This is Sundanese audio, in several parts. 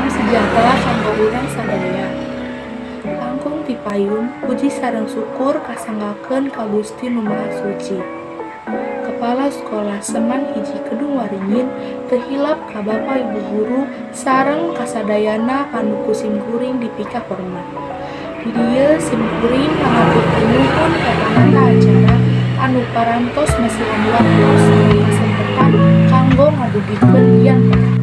Salam sejahtera kanggo urang sadaya. Langkung ti payun, puji sareng syukur kasanggakeun ka Gusti Nu Maha Suci. Kepala Sekolah SMAN 1 Kedung Waringin, teu hilap ka Bapak Ibu guru sareng kasadayana anu ku simkuring dipikahormat. Di dieu simkuring ngahaturkeun nuhun ka panata acara anu parantos masihan waktu sareng kasempetan kanggo ngadugikeun ian pendapat.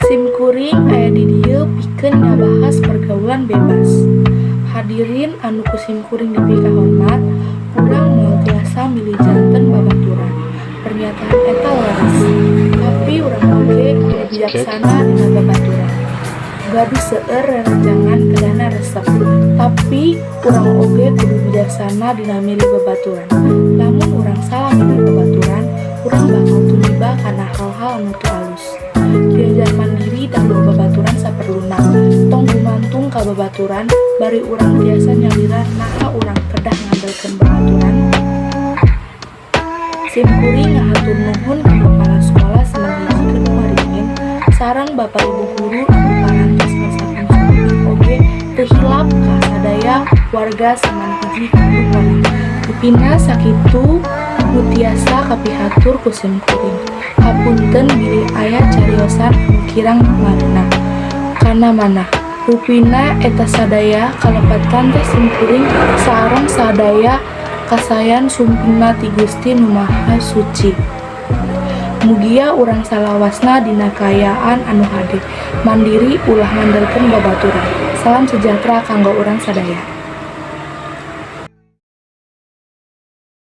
Simkuring aya di dieu pikeun ngabahas pergaulan bebas. Hadirin anu ku simkuring dipikahormat, urang moal tiasa milih janten babaturan. Pernyataan eta leres, tapi urang oge kudu bijaksana dina babaturan. Gaduh seueur rerencangan kedahna resep, tapi urang oge kudu bijaksana dina milih babaturan. Lamun urang salah milih babaturan, urang bakal tumiba kana hal-hal anu teu alus. Diajar mandiri dan boga babaturan saperluna. Tong gumantung ka babaturan, bari urang tiasa nyalira, naha urang kedah ngandelkeun babaturan. Simkuring ngahatur nuhun ka Kepala Sekolah SMAN 1 Kedung Waringin sareng Bapak Ibu guru anu parantos rasakan sumping, oge teu hilap ka sadaya warga SMAN 1 Kedung Waringin. Rupina sakitu nu tiasa kapihatur ku simkuring. Hapunten bilih aya cariosan anu kirang ngareunah kana manah. Rupina eta sadaya kalepatan teh simkuring sareng sadaya kasayan sumpingna ti Gusti Nu Maha Suci. Mugia urang salawasna dina kaayaan anu hade, mandiri, ulah ngandelkeun babaturan. Salam sejahtera kanggo urang sadaya.